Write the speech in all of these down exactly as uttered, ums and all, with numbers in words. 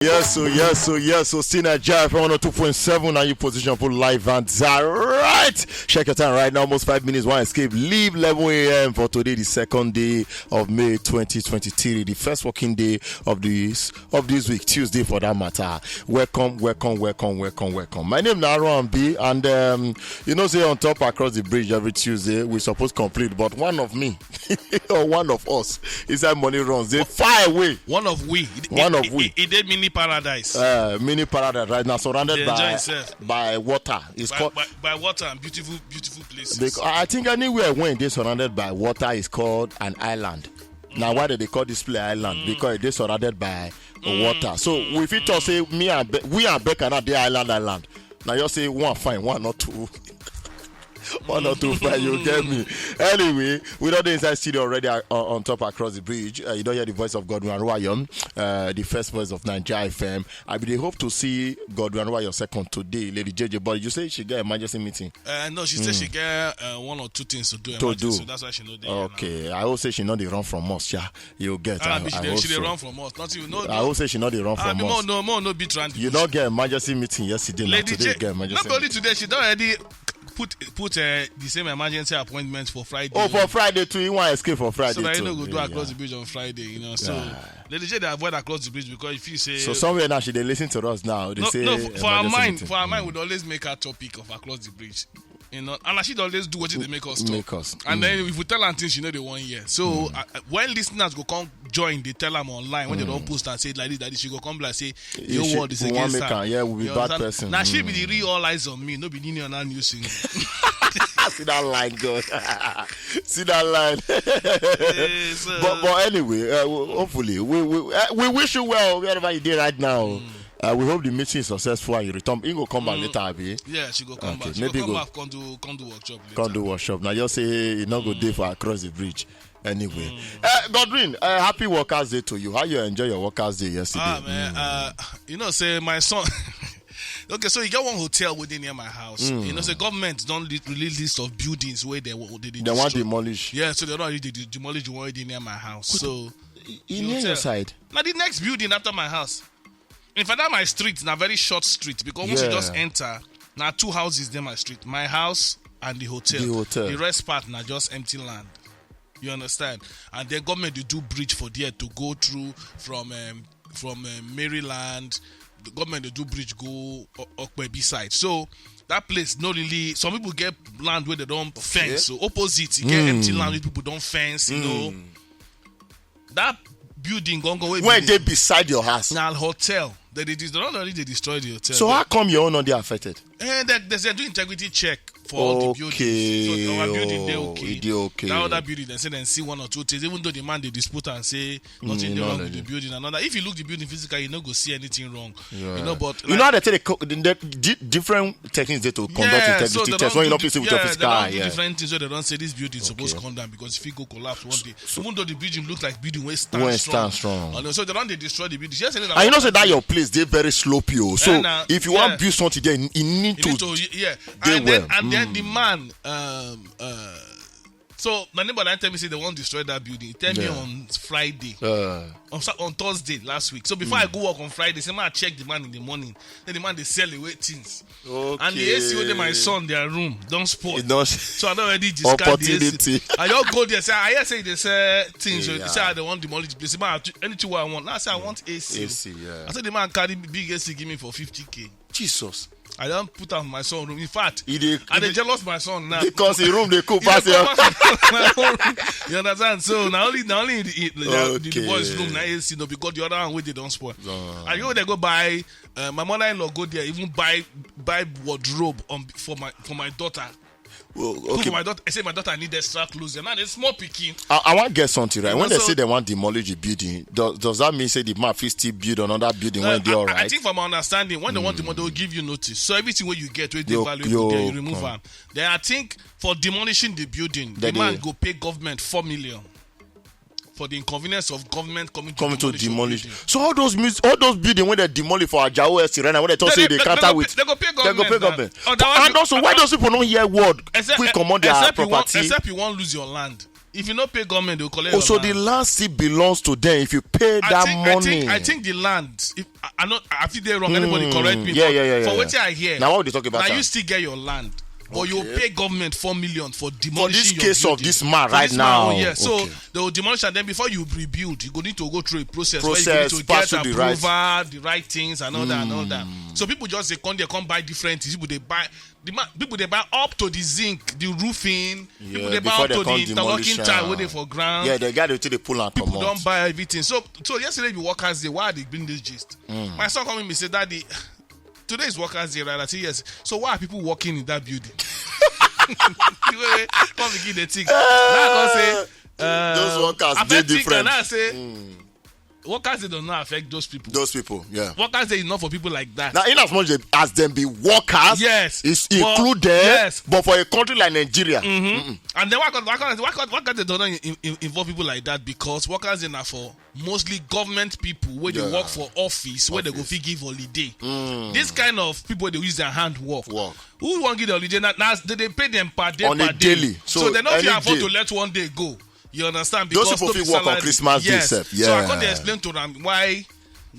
Yes, so yes, so yes, so still Nigeria from one oh two point seven and you position for live and direct. Check your time right now, almost five minutes, one escape. Leave eleven a m for today, the second day of May twenty twenty-three, the first working day of this of this week, Tuesday for that matter. Welcome, welcome, welcome, welcome, welcome. My name is Aaron B, and um, you know, say on top across the bridge every Tuesday, we supposed complete, but one of me or one of us inside money runs, they far away. One of we. One of we. It did mini paradise. Uh, mini paradise right now, surrounded They enjoy by itself. by water. It's By, called by, by water and beautiful, beautiful places. Because I think anywhere when they surrounded by water is called an island. Now why do they call this place island? Because they surrounded by water. So if you talk say me and Be- we and Becca now the island island. Now you say one fine, one not two. One or two fine, you get me. Anyway, we don't dey inside studio already uh, on top across the bridge. Uh, you don't hear the voice of Godwin Aruayon, uh, the first voice of Nigeria F M. I be dey hope to see Godwin Aruayon second today, Lady J J. But you say she get emergency meeting. Uh, no, she said she get uh, one or two things to do. To Emergency, do. So that's why she know dey here now. Okay, I hope say she not dey run from us, yeah. You get. Ah, I, be she I dey, hope she dey so. run from us. Nothing, no, I no. hope say she not dey run Ah, from be more, us. no, more, no beat round the You bush. not get emergency meeting yesterday. Now Lady today J, you get emergency not only meeting. today, she don already put put uh, the same emergency appointment for Friday. Oh, for Friday too. You want escape for Friday So that you too. know go do Yeah, across yeah. the bridge on Friday, you know. So Yeah. Lady J, they avoid across the bridge because if you say So somewhere now she dey listen to us now. They no, say no, for, for her emergency mind, meeting. for her mind, would always make her topic of across the bridge. You know, and she dey always do what they make us talk. Make us. And Mm. then if we tell her things, she know they want hear. So Mm. uh, uh, when listeners go come join, they tell them online when they don't Mm. post and say it like this, like this, she go come be like say your She- word is we wan against make her. am, yeah, we be You bad understand? person. Now she be Mm. the real all eyes on me, no be Nini on our new single. See that line, God. See that line. Eh, so- but but anyway, uh, w- hopefully we we uh, we wish you well wherever you dey right now. Uh, we hope the meeting is successful and you return. You go come back Mm. later, abi. Yeah, she go come Okay, back. She maybe go come go- back, come do, come do workshop later. Come do workshop. Now you say you not go dey for across the bridge. Anyway, uh, Godwin, uh, happy Workers' Day to you. How you enjoy your Workers' Day yesterday? Ah man, Mm. uh, you know say my son. Okay, so you get one hotel within near my house. Mm. You know, say government don't li- release list of buildings where they wa- they, they They want destroy. demolish. Yeah, so they don't really de- demolish the one within near my house. So You near your side. Now the next building after my house. In fact, that my street na very short street because once you Yeah. just enter, now two houses dey my street. My house and the hotel. The hotel. The rest part na just empty land. You understand? And then government dey do bridge for there to go through from um, from um, Maryland. The government dey do bridge go O- Okpebi side. So that place no really. Some people get land where they don't fence. So opposite, you get empty land where people don't fence. You know that building gongo wey Where be dey beside your house? na hotel. They dey dis- they don already dey destroy the hotel. So how come your own not dey affected? Eh, they, they say do integrity check for all the buildings. So our building dey Okay, okay. e dey okay. That other building, they say they see one or two things. Even though the man dey dispute and say nothing Mm, dey no, wrong no, with the no. building, another if you look the building physically, you no go see anything wrong. Yeah. You know, but You know how they take the, co- the, the di- different techniques they to conduct Yeah, so integrity they test don't when you do not di- place with your yeah, physical they don't eye. do Yeah. different things, so they don't say this building supposed Okay. come down because if it go collapse one day, So- even though the building look like building wey stand Wey strong, stand strong. And so they don't dey destroy the building. Yes, And you know say that your place dey very slopey o. So Eh, na- if you want yeah. build something there, you need You to need to, yeah. dey And then, well. and then the Mm. man, um, uh, so my neighbor now tell me say they want destroy that building. He tell me Yeah. on Friday, Uh, on Sa- on Thursday last week. So before I go work on Friday, say man check the man in the morning. Then the man dey sell away things. And the A C wey dey my Okay. son their room don spoil. E don So I don already discard the A C. Opportunity. I just go there say I hear say they sell things. Yeah. Say I dey want demolish the place. Man, anything wey I want. Now I say I want A C. A C, yeah. I say the man carry big A C give me for fifty K. Jesus. I don put am for my son room. In fact, E dey I dey e dey jealous my son now. Because him room dey cool E dey pass cool your pass my own room. You understand? So na only na only in the, in the, the, the boys Okay. room na A C no because the other one wey dey don spoil. Oh. I go there go buy uh, my mother-in-law go there even buy buy wardrobe on for my for my daughter. Well, Put okay. for my daughter, I say my daughter need extra clothes. And now they small pikin. I, I want get something right. You When know, they so say they want demolish the building, does, does that mean say the man fit still build another building Uh, when they I, all I right? think from my understanding, when they want to, they will give you notice. So everything where you get, where they Yo- value yo, there, you remove come. am. Then I think for demolishing the building, the Then man they go pay government four million for the inconvenience of government coming to Coming to demolish your demolish. building. So all those mus- all those building when they demolish for Ajao Estate right now, when they talk They- say they they- they counter go with pay- they go pay they go pay government now. government. Oh, that one And be- also, why those people don't hear word? Except- Quick comot their except you want- property. Except you won't lose your land. If you no pay government, they will collect Oh, your so land. The land still belongs to them if you pay I that think, I money. think, I think the land. If I, I know, I think they wrong. Anybody correct me? Yeah, but yeah, yeah, yeah, For yeah. What I hear, Now what they talk about now that? You still get your land, but you Okay. Pay government four million for For demolishing this your case of building. this man For right this now. Man, yeah. So Okay. They will demolish, and then before you rebuild, you go need to go through a process. Where you Process, go need to pass get through the right- approval, the right things, and all that, and all that. So people just they come, they come buy different things. People they buy the man, people they buy up to the zinc, the roofing. People Yeah, they buy before up they to come the interlocking demolish tile am. Where they for ground. Yeah, they got to the pull and People come don't out. Buy everything. So so yesterday be workers day. Why they bring this gist? My son coming me say, "Daddy, today is workers day, right?" I say, "Yes." So why are people working in that building? Wait, wait, come begin the thing. Now I come say, uh, Those workers, I they first think, different. And I say, workers day don't not affect those people. Those people, yeah. Workers day is not for people like that. Now, in as much as them be workers, Yes, it's but- included. yes. But for a country like Nigeria, And then why can't why can't why can't why can't they don't in- in- involve people like that? Because workers day are for mostly government people where they Yeah. Work for office, where they go Office. Fit give holiday. This kind of people, they use their hand work. Work. Who want give the holiday? Now, now they, they pay them per day On per a day. daily. So, So they don't fit any afford day. To let one day go. You understand? Those Because people no fit be work on salary. Christmas Day Yes. sef, So I yeah. Can't explain to them why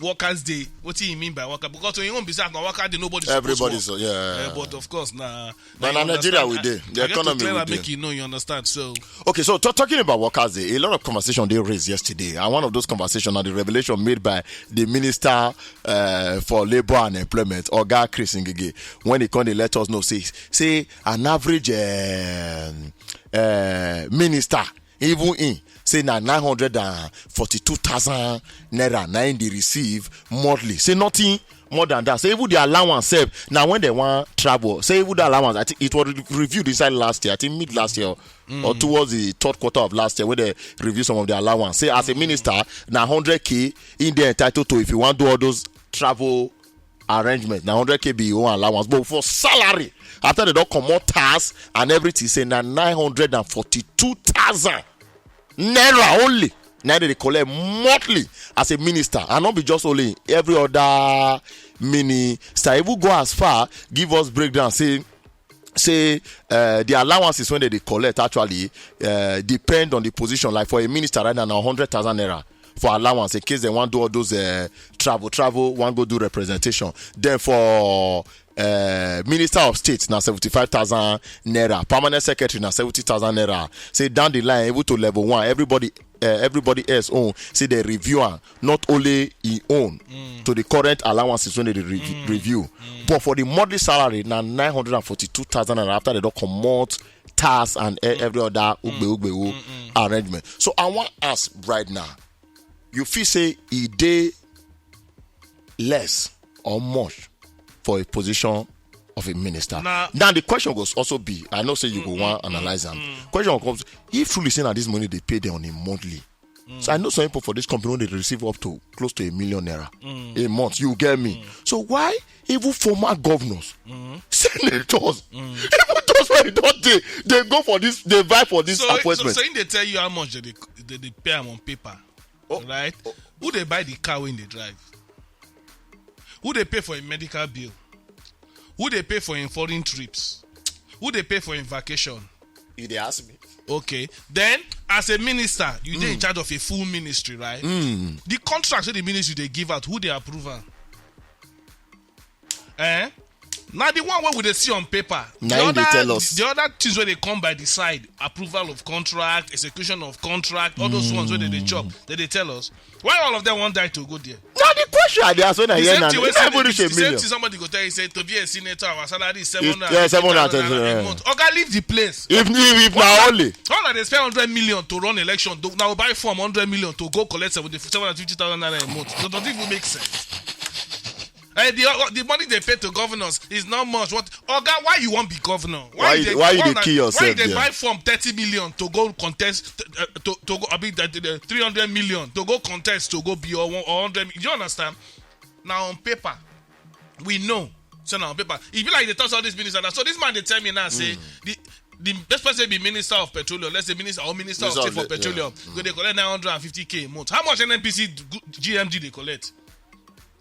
workers day. What do you mean by worker? Because when you won't be sacked on worker day, nobody's supposed to Everybody's, work. yeah. Eh, but of course, nah. But Nah, na you Nigeria understand? We dey. The I, I get to economy clear we and dey. Make you know, you understand. So Okay, so t- talking about workers, day, a lot of conversation they raised yesterday, and one of those conversations are the revelation made by the minister uh, for labor and employment, Oga Chris Ngige, when he come, they let us know say say an average um, uh, minister, even in say na nine hundred and forty-two thousand naira na im dey receive monthly. Say nothing more than that. Say even the allowance sef, na when they want travel. Say even the allowance, I think it was re- reviewed inside last year. I think mid last year or towards the third quarter of last year, when they review some of the allowance. Say as a minister, na hundred k in dey entitled to if you want do all those travel arrangements. Na hundred k be your own allowance, but for salary, after they don't comot tax and everything, say na nine hundred and forty-two thousand naira only. Now they collect monthly as a minister, and not be just only, every other minister. Even go as far, give us breakdown. Say say uh, the allowances when they dey collect actually uh, depend on the position. Like for a minister right now, na hundred thousand naira for allowance in case they want do all those uh, travel, travel, want go do representation. Then for uh, minister of state, na seventy-five thousand naira. Permanent secretary, na seventy thousand naira. Say down the line, able to level one, everybody uh, everybody else own, say they review am, not only he own, to the current allowances when they dey review, review. But for the monthly salary, na nine hundred and forty-two thousand naira after they don't comot tax and e- every other ugbe ugbe o arrangement. So I want ask right now, you feel say e dey less or much for a position of a minister? Nah. Now the question goes also be, I know say you go want analyze am. Question comes, if truly say na this money they pay them on a monthly. So I know some people for this company when they receive up to close to a million naira a month. You get me? So why even former governors, senators, even those wey don dey, they go for this, they vie for this So, so, appointment? So if they tell you how much they, they, they pay am on paper, right? Who they buy the car when they drive? Who they pay for a medical bill? Who they pay for in foreign trips? Who they pay for in vacation? You dey ask me. Okay. Then, as a minister, you dey in charge of a full ministry, right? The contract wey the ministry they give out, who they approve am? Eh? Now the one wey we dey see on paper, Na the him dey other, tell us. The other things wey they come by the side, approval of contract, execution of contract, all those ones wey they dey chop, they dey tell us. Why all of them wan die to go there? Now the question I dey ask when I The hear same na thing wey never say reach a the same million. Thing somebody go tell you say, "To be a senator, our salary is seven hundred, Yeah, seven hundred, naira a yeah. Month." Oga, leave the place. If if if na only All that they spend hundred million to run election, to, now buy form hundred million to go collect seventy seven hundred fifty thousand naira a month. It doesn't even make sense. Eh, the, the money they pay to governors is not much. What, Oga, why you wan be governor? Why you- they, why you dey una- kill yourself Why they there? Buy form thirty million to go contest, uh, to to go, I mean, the, the, the three hundred million to go contest to go be or one or hundred. You understand? Now on paper, we know. So now on paper, if you like, they talk all these ministers. So this man they tell me now say the the best person be minister of petroleum. Let's say minister or minister, Minister of, of for the- petroleum. Go they collect nine hundred and fifty k a month. How much N N P C G M D they collect?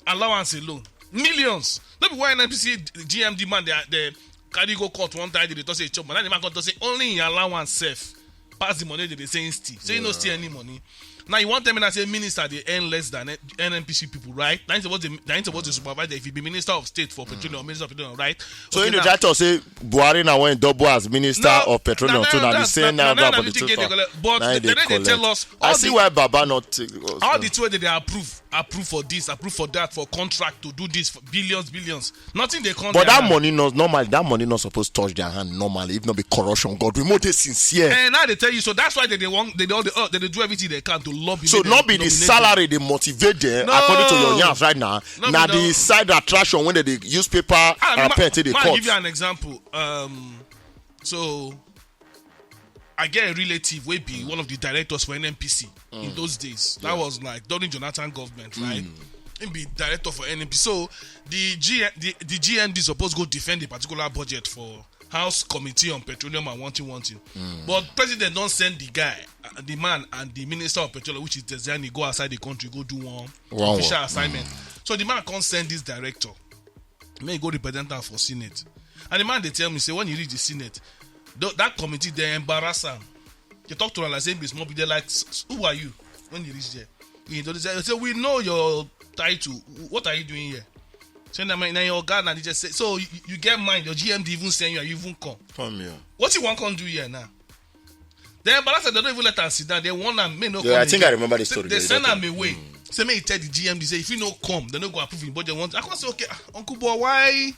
Allowance alone, millions. No be why N N P C G M D man they they carry go court one time. They talk say e chop, but now the man come talk say only in allowance sef. pass the money that they say he steal. Say he no steal any money. Now you want tell me now say minister dey earn less than N- NNPC people, right? Now you suppose to, now you suppose to supervise them if you be minister of state for petroleum, minister of petroleum, right? So Okay, in the now- title say Buhari na when double as minister No, of petroleum, na- so na the that's- same na- na na- that na for the fifty K total. they collect, but Na they- im they- they tell collect. us I all see the- why Baba not. All the two wey they dey approve, approve for this, approve for that, for contract to do this, for billions, billions. Nothing they come. But their that hand. Money not normally. That money not supposed to touch their hand normally. If not be corruption, God, we more dey sincere. And now they tell you, so that's why they, they want they don't they, oh, they, they do everything they can to lobby. So make them not be the nominate salary them. They motivate them No. according to your yarns right now. No Now be the no. side attraction when they, they use paper Ah, and ma- pen take dey ma- cut. Give you an example. Um, so I get a relative wey be one of the directors for NNPC in those days. That was like during Jonathan government, right? He be director for NNPC. So the G the, the GMD supposed go defend a particular budget for House Committee on Petroleum and one thing one thing. But president don't send the guy, uh, the man and the minister of petroleum, which is Desiani, go outside the country, go do one Wow. Official assignment. So the man can't send this director. May go represent am for Senate. And the man they tell me say when you reach the Senate, th- that committee they embarrass am. They talk to am like say be small, be there like, "S- s- who are you?" When you reach there, he don't say, say we know your title. What are you doing here? Say na my na your guard, and he just say, so you, you get mind. Your GMD even send you, and you even come. Come here. What you want come do here now? Then Balasa, they don't even let am sit down. They want am, may no Yeah, come I think again. I remember the Say- story. They Yeah, send yeah. am away. Say may he tell the GMD say if you no come, they no go approve him budget. Want I can say okay, ah, Uncle Boy, why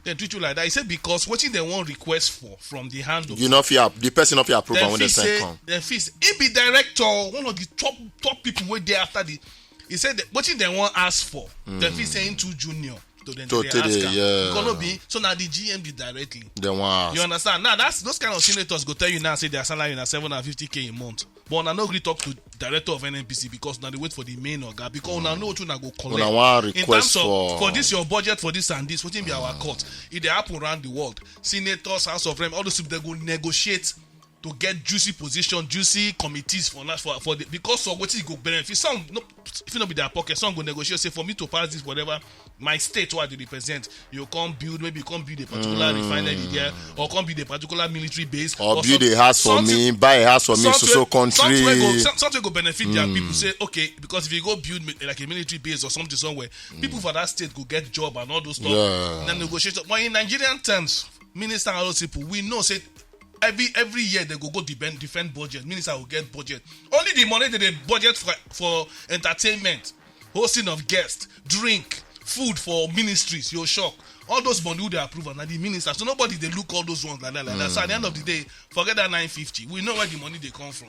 they treat you like that? He said because what they want request for from the handle. You know, if you have, the person of your approval Then when they Fitz send say, come. Then Fitz, he be director, one of the top top people wey dey after the. He said that, what they want ask for? Then Fitz say him too junior. To them To they tell ask the- am. yeah. Because no be so now the GMD directly. Then wow. You understand? Now that's those kind of senators go tell you now say their salary na seven hundred fifty K a month. But una no gree talk to director of NNPC because now they wait for the main oga because una know what una go collect. Una wan In request terms of for- for this your budget for this and this, wetin be our cut? If they happen around the world, senators, House of Rem, all those people they go negotiate to get juicy position, juicy committees for na- for for the, because of what it go benefit. Some no, if you no be their pocket, some go negotiate say for me to pass this whatever my state what they represent, you come build maybe you come build a particular refinery there or come build a particular military base Or build some- a house for something- me, buy a house for me, so something so wey- something wey go country. some- something go benefit their people say okay because if you go build mi- like a military base or something somewhere people for that state go get job and all those stuff Yeah. na negotiation but in Nigerian terms minister and all those people we know say every every year they go go defend, defend budget minister go get budget only the money that they budget for for entertainment hosting of guests drink food for ministries you shock all those money who they approve am na the minister so nobody dey look all those ones like that like that so at the end of the day forget that nine fifty we know where the money dey come from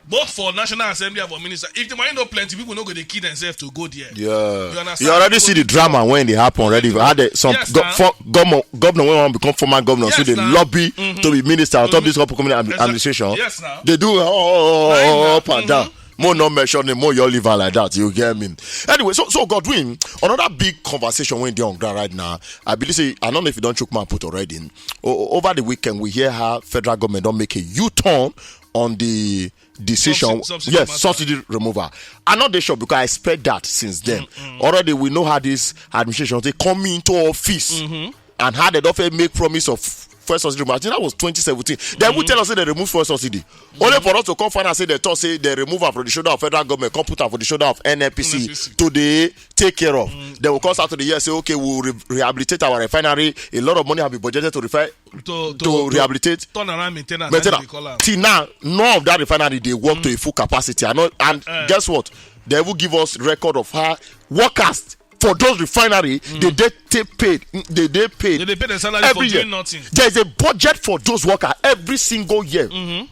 both for national assembly and for minister if the money no plenty people no go dey kill themselves to go there Yeah. You understand? You already see the drama when they happen already. How they, some Yes, go, sir. for, governor, governor when one become former governor, so Yes, they sir. lobby to be minister on top Mhm. this upcoming ad- Exactly. administration. Yes, sir. They do all Right now. up and down. More not mention the more your liver like that. You get me? Anyway, so so Godwin, another big conversation when they on ground right now. I believe say I don't know if you don't chook my put already. O- over the weekend we hear how federal government don't make a U-turn on the decision. Subsidy- subsidy Yes, matter. Subsidy removal. I'm not dey sure because I expect that since then. Already we know how this administration they come into office and how they don't fit make promise of first subsidy removal. I think that was twenty seventeen. They will tell us say they remove first subsidy. Only for us to come find out say they talk say they remove am from the shoulder of federal government, come put am for the shoulder of NNPC NNPC. to dey take care of. They will come start to the year say okay we will re- rehabilitate our refinery. A lot of money have been budgeted to refi- to, to rehabilitate. Turn around maintenance But na they call am. till now, none of that refinery they work to a full capacity. I know, and Uh. Guess what? They will give us record of how workers for those refinery they dey take paid. They dey paid. They dey pay the salary Every for year. Doing nothing. There is a budget for those workers every single year. When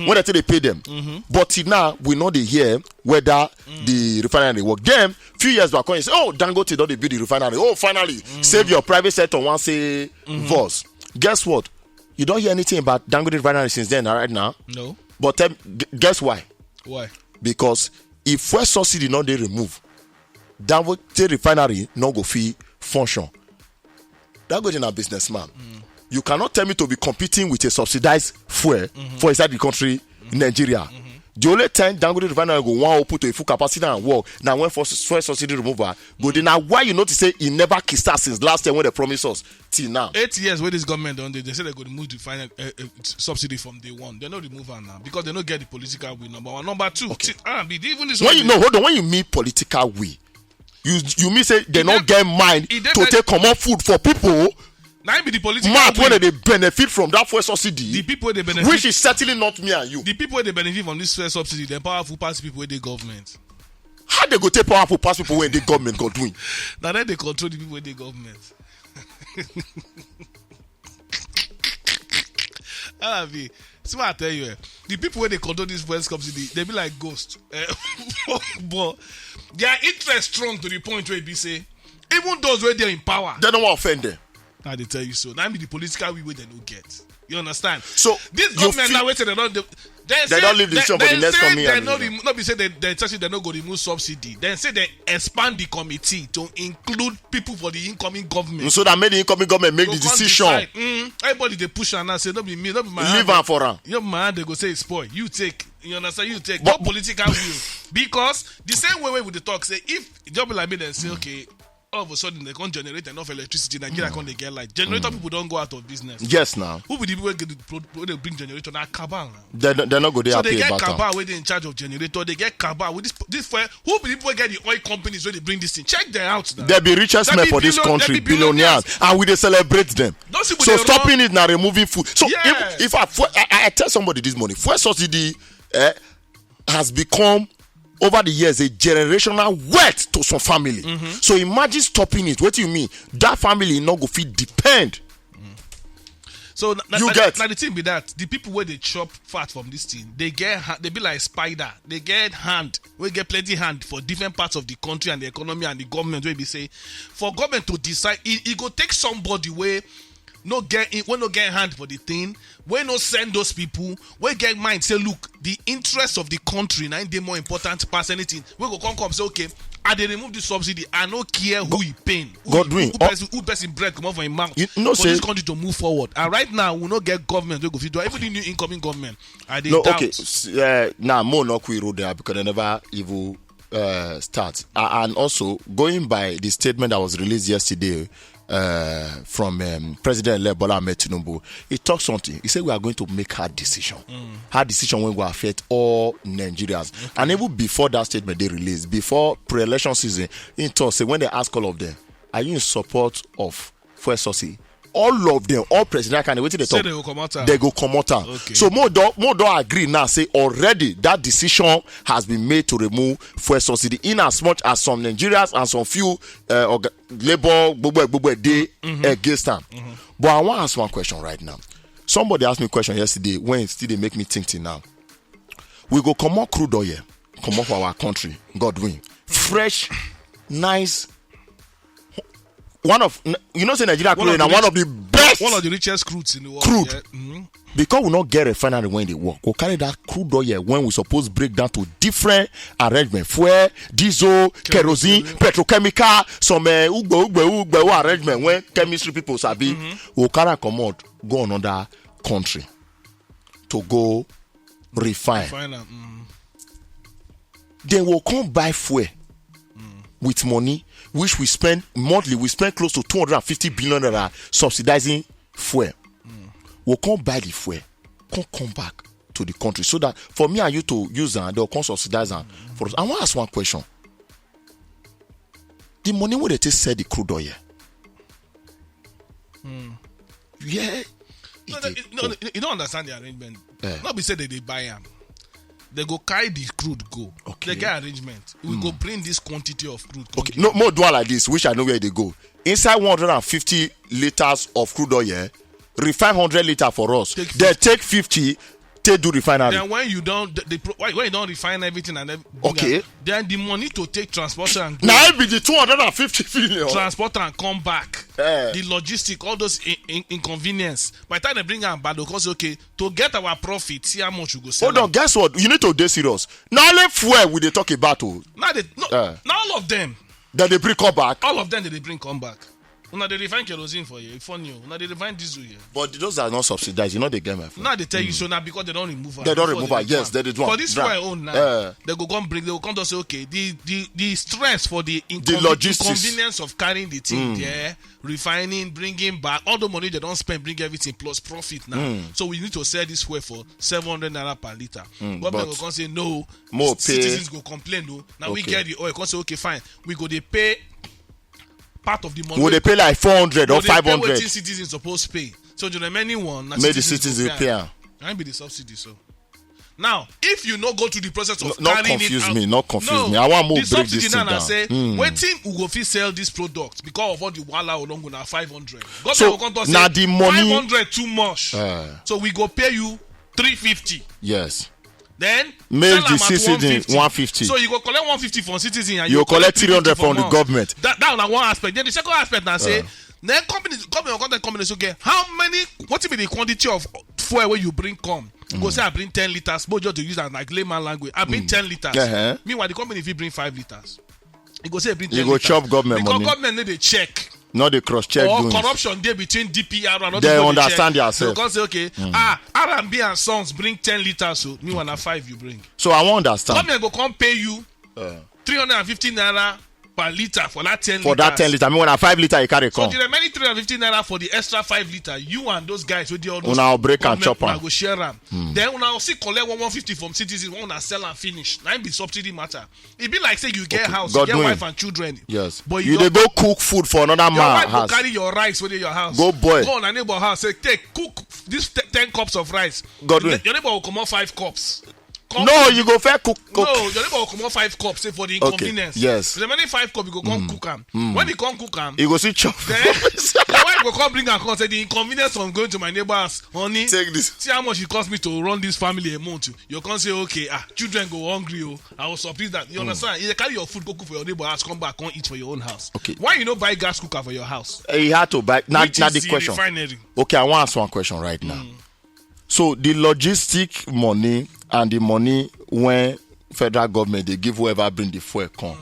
they say they pay them, but till now we know they hear whether the refinery work. Then few years back when you say, "Oh, Dangote don dey build the refinery. Oh, finally, save your private sector one say boss." Guess what? You don't hear anything about Dangote refinery since then, right now. No. But tell, g- guess why? Why? Because if fuel subsidy not dey remove, Dangote refinery no go fit function. Dangote na businessman. You cannot tell me to be competing with a subsidized fuel for inside the country, Nigeria. The only time Dangote refinery go wan open to a full capacity and work na when first fuel subsidy removal go dey. Na why you notice say e never kickstart since last year when they promise us till now. Eight years wey this government don dey, they say they go remove the final uh, uh, subsidy from day one. They no remove am now because they no get the political will. Number one, number two. Okay. See, ah, be even this When one you dey no hold on, when you mean political will, you you mean say they E no dey- get mind e dey to very- take comot food for people. Na im be the political Mouth wey will. Dey benefit from that fuel subsidy, The people wey dey benefit. Which is certainly not me and you. The people wey dey benefit from this fuel subsidy, dem powerful pass people wey dey government. How they go take powerful pass people wey dey government go do it? Na dem dey control the people wey dey government. Alabi, see what I tell you. Eh? The people wey dey control this fuel subsidy, they be like ghost. Eh, but their interest strong to the point where e be say, even those wey dey in power, They don't want to offend them. I dey tell you so. That be the political will wey dem no get. You understand? So, This you government feel now wetin dem don dey. They don leave the decision for the next coming year. No be say they they tell you they no go remove subsidy. Dem say they expand the committee to include people for the incoming government. So that make the incoming government make the decision. Mm, everybody dey push am now say no be me, no be my hand. Leave am for am. No be my hand they go say e spoil. You take. You understand? You take. But no political will. Because the same way wey we dey talk say if just be like me dem say okay, all of a sudden they come generate enough electricity, Nigeria come dey get light. Generator people don go out of business. Yes, now. Who be the people wey get the pro- wey dey bring generator? Na cabal now. They no- they no go dey So they happy get about cabal am. Wey dey in charge of generator. They get cabal with this this fuel. Who be the people wey get the oil companies wey dey bring this thing? Check them out now. They be richest They men be for this billion- country, they be billionaires, billionaires. And we dey celebrate them. Those people So dey run- stopping it now, removing food. So Yes. if, if I, fuel- I I tell somebody this morning, fuel subsidy eh, has become over the years a generational wealth to some family. So imagine stopping it. What do you mean? That family no go fit depend. So na, na, You na, get? na the thing be that the people where they chop fat from this thing, they get ha- they be like spider. They get hand, we get plenty hand for different parts of the country and the economy and the government. Where we say, for government to decide, it, it go take somebody where no get in, we no get hand for the thing, we no send those people, we get mind say look, the interest of the country na im dey more important pass anything. We go come come say okay, I dey remove the subsidy. I no care who e pain. Who Godwin, who, oh person, who person bread comot for im mouth You know for say this country to move forward. And right now we no get government wey go fit do am. Even the new incoming government, I dey No, doubt. Okay. S- Uh, now, more no quick road there because they never even uh, start. Uh, and also, going by the statement that was released yesterday uh, from um, President-elect Bola Ahmed Tinubu, he talked something. He said we are going to make hard decision. Hard decision when go affect all Nigerians. And even before that statement they released, before pre-election season, he talk say when they ask all of them, are you in support of fuel subsidy? All of them, all presidential candidates, wetin they Say talk? They go comot am. They go comot am. Okay. So more don more don agree now say already that decision has been made to remove fuel subsidy. In as much as some Nigerians and some few uh, orga- labor gbogbo gbogbo dey against am. But I wan ask one question right now. Somebody ask me question yesterday when e still dey make me think till now. We go comot crude oil, comot for our country, God win. Fresh, nice. One of n- you know say Nigeria One crude of oil na the one rich- of the best. One of the richest crudes in the world. Crude. Yeah. Mhm. Because we no get refinery when they work, we carry that crude oil when we suppose break down to different arrangement, fuel, diesel, kerosene, petrochemical, some uh, ugbe ugbe ugbe arrangement when chemistry people sabi. We carry am comot go another country to go refine. Fine. Mm. Then we come buy fuel with money which we spend monthly. We spend close to two hundred and fifty billion naira subsidizing fuel. We come buy the fuel, come come back to the country so that for me and you to use am, they'll come subsidize am for us. I wan ask one question. The money wey they take sell the crude oil, yeah, No, it no, dey no, go. No, you don't understand the arrangement. Eh. No be say they dey buy am. They go carry the crude go. Okay. They get arrangement. We go bring this quantity of crude. Come Okay, give no you. More do am like this, which I know where they go. Inside one hundred and fifty liters of crude oil, eh, refine hundred liter for us. Take They fifty. Take fifty, take do refinery. Then when you don't, the, the, pro- when when you don't refine everything and then bring Okay. am, then the money to take transport and go Now it be the two hundred and fifty billion. Transport and come back. Eh. The logistic, all those in, in, inconvenience. By the time they bring am back, they go say, okay, to get our profit, see how much we go sell. Hold on, am. Guess what? You need to dey serious. Now only fuel we dey talk about o. Now they no, Eh. Now all of them. Then they bring come back. All of them they dey bring come back. Una dey refine kerosene for here, e funny o. Una dey refine diesel here. But those are not subsidized. You know they get my phone. Now they tell you so now because they don't remove am. They don't Before remove am. Yes, they did one. For this Drag. Fuel own now, Eh. they go come bring. They go come to say, okay, the the the stress for the, incon- logistics. Inconvenience of carrying the thing there, refining, bringing back, all the money they don't spend, bring everything plus profit now. So we need to sell this fuel for seven hundred naira per liter. Government but go come say no. More pay. Citizens go complain though. Now we Okay. Get the oil. Come say okay, fine. We go dey pay part of the money. Will they pay like four hundred or Go dey pay five hundred? Wetin citizens suppose pay. So the remaining one, na Make the citizens citizens go pay am. Na be the subsidy so. Now, if you no go through the process of No, not carrying confuse it out, me, not confuse no, me. I want more the break subsidy this now thing na down. Say Hmm. Wetin we go fit sell this product because of all the wahala we don go na five hundred. Government So, go come talk say na the money- five hundred too much. Eh. So we go pay you three fifty. Yes. Then Make sell the am at citizen one fifty. One fifty. So you go collect one fifty from citizen and You you collect three hundred from the month. Government. That that na one aspect. Then the second aspect na say then company company or contact company say okay, how many, what be the quantity of fuel wey you bring come? You go say I bring ten liters, but just to use am like layman language, I bring ten liters. Uh-huh. Meanwhile, the company fit bring five liters. You go say bring ten You go liters. Chop government Because money. Government no dey check. Not the cross check Or doings. Corruption dey between D P R and all They those people understand dey themselves. Check. They come say okay, ah, R and B and Sons bring ten liters, so me one na five you bring. So I won't understand. Government go come pay you Uh, three hundred and fifty naira per liter for that ten for that ten liter, I mean, when I five liter, you carry So come. The remaining three hundred fifty naira for the extra five liter, you and those guys wey dey all those Una break am, government, chop am. Una go share am. Then una see collect one one fifty from citizens when una sell am finish. Na im be subsidy matter. E be like say you get Okay, house, God you get doing. Wife and children. Yes. But You you dey don go cook food for another your man wife go house. Carry your rice wey dey your house. Go boil. Go on a neighbor house, say take cook this t- ten cups of rice. Godwin. Your neighbor will comot five cups. Come No, you go fair cook. Cook. No, your neighbor will comot five cups say for the Okay, inconvenience. yes. The remaining five cups you go come cook am. When you come cook am, You go see chop. Then your wife go come bring am come say the inconvenience from going to my neighbor house, honey. Take this. See how much it cost me to run this family a month. You come say okay, ah, children go hungry o. I will subsidize that. You understand? You carry your food go cook for your neighbor house, come back, come eat for your own house. Okay. Why you no buy gas cooker for your house? Eh, you had to buy. Now, Which now is the the question. Refinery. Okay, I want to ask one question right now. So the logistic money and the money when federal government they give whoever bring the fuel come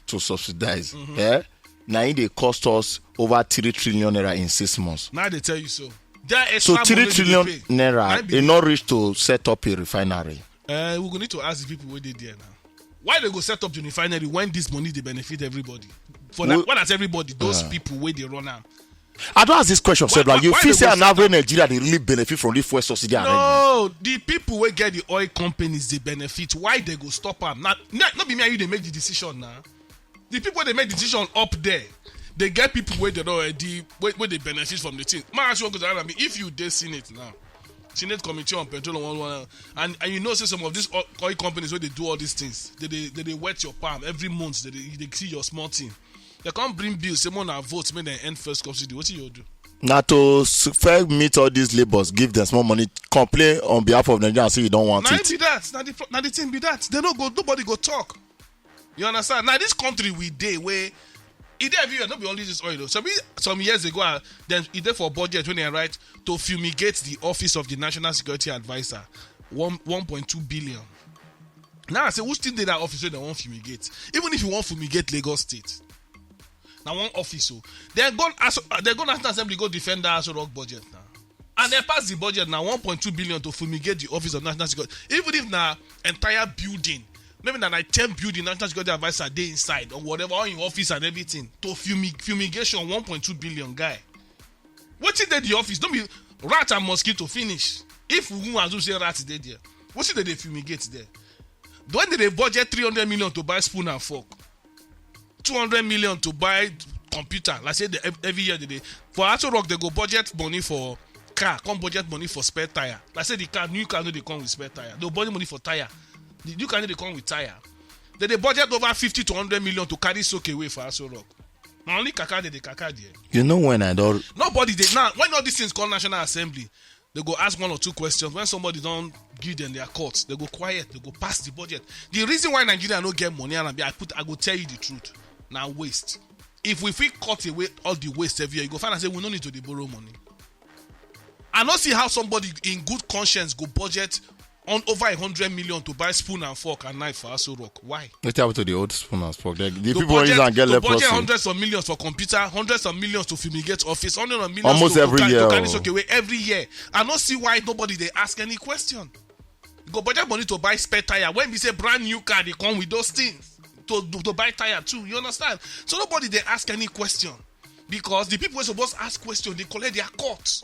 to subsidize, eh? Now it dey cost us over three trillion naira in six months. Now they tell you so. That So extra three money wey trillion you dey pay, naira, na be e not reach to set up a refinery. Uh, we go need to ask the people wey dey there now. Why they go set up the refinery when this money dey benefit everybody? For Well- that, what as everybody, those Uh. people wey dey run am. I don't ask this question, sir. Why- Like, you why feel they say go an set average Nigeria they really benefit from this fuel subsidy arrangement? No, the people wey get the oil companies dey benefit. Why they go stop am? Now, no, no be me and you dey make the decision now. The people wey dey make decision up there, they get people wey dey don already wey, wey dey benefit from the thing. My ask you one question, Alabi, if you dey Senate now, Senate Committee on Petroleum, one, one, and, and you know say some of these oil, oil companies wey dey do all these things, they dey they dey wet your palm every month. They dey, they see your small thing. They come bring bill say more na vote make dem end fuel subsidy. Wetin you do? Now to s- first meet all these labours, give them small money, complain on behalf of Nigeria, and say you don't want Na it. Be that. Na the pro- na the thing be that. They no go. Nobody go talk. You understand? Now this country we dey where e dey everywhere. No be only this oil though. Some some years ago, uh, then e dey for budget when they write to fumigate the office of the National Security Adviser, one one point two billion. Now I say who still dey that office wey dem wan fumigate? Even if you wan fumigate Lagos State, na one office o. Dem go Aso, dem go National Assembly go defend that Aso Rock budget now. And dem pass the budget now, one point two billion to fumigate the office of National Security. Even if na entire building, maybe na like ten building National Security Adviser dey inside or whatever, all in office and everything, to fumi fumigation one point two billion guy. Wetin dey the office? No be rat and mosquito finish. If we wan assume say rat dey there, wetin dey dey fumigate there? When they dey budget three hundred million to buy spoon and fork, two hundred million to buy computer, like say the, ev- every year they dey for Aso Rock they go budget money for car, come budget money for spare tire. Like say the car, new car no dey come with spare tire. They budget money for tire. The new car no dey come with tire. They dey budget over fifty to hundred million to carry soak away for Aso Rock. Na only kaka they dey kaka there. You know when I don't. Nobody dey now. When all these things come National Assembly, they go ask one or two questions. When somebody don give them their cuts, they go quiet. They go pass the budget. The reason why Nigeria no get money, and I put, I go tell you the truth. Now waste. If we fit cut away all the waste every year, you go find out say we no need to dey borrow money. I no see how somebody in good conscience go budget on over a hundred million to buy spoon and fork and knife for Aso Rock. Why? What happened to the old spoon and fork? The, the people wey use am get leprosy. Hundreds of millions for computer, hundreds of millions to fumigate office, hundreds of millions almost to, every to, year to carry soak away every year. I no see why nobody dey ask any question. You go budget money to buy spare tire when we say brand new car dey come with those things to to buy tire too. You understand? So nobody dey ask any question because the people wey suppose ask question dey collect their cut.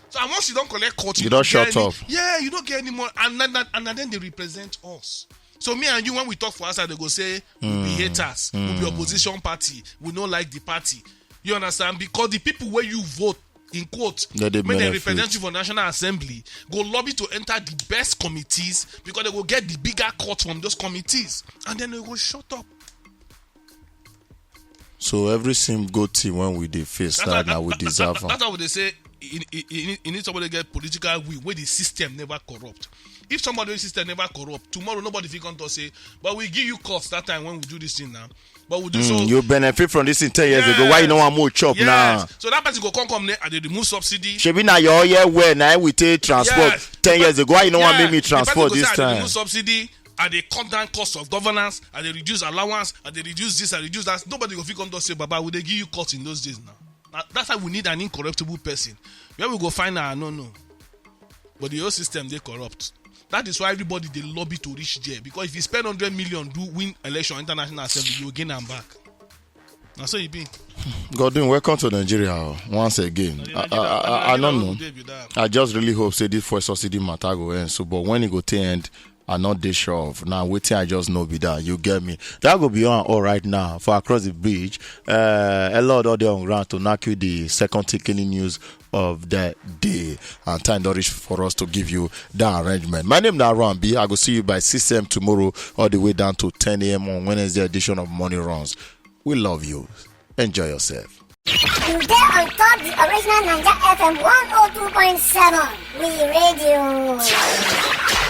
So and once you don collect cut, you don shut up. Yeah, you don't get any more, and and and then they represent us. So me and you, when we talk for outside, they go say we be haters, we be opposition party, we no like the party. You understand? Because the people where you vote in quote, when they represent you for National Assembly, go lobby to enter the best committees because they go get the bigger cut from those committees, and then they go shut up. So every single thing when we dey face that, that, that we deserve. That's how they say you, you, you need somebody to get political will where the system never corrupt. If somebody system never corrupt, tomorrow nobody fit come to say, but we give you cost that time when we do this thing now. But we do mm, so. You benefit from this in ten years yes. ago. Why you know I'm more chop yes. now? So that person go come come there and they remove subsidy. Shebi na your year where now we take transport yes. ten years ago. Why you know yeah. I'm make me transport this time? Remove subsidy. I dey cut down cost of governance, I dey reduce allowance, I dey reduce this, I reduce that. Nobody go fit come to say, Baba, we dey give you cut in those days now. That's why we need an incorruptible person. Where we go find her, I no know. But the whole system dey corrupt. That is why everybody dey lobby to reach there. Because if you spend hundred million do win election international assembly, you gain am back. Na so e be. Godwin, welcome to Nigeria oh, once again. I, I, I, I don't know. I just really hope say this fuel subsidy matter go end so, but when it go to end, I not dey sure of now. Waiting, I just know be that you get me. That go be on all right now for across the bridge. Uh, a lot of the on ground to knock you the second ticking news of the day, and time don't reach for us to give you that arrangement. My name now Ron B. I go see you by six a.m. tomorrow all the way down to ten a.m. on Wednesday edition of Money Runs. We love you. Enjoy yourself. You there on top the original Ninja F M one oh two point seven. We radio.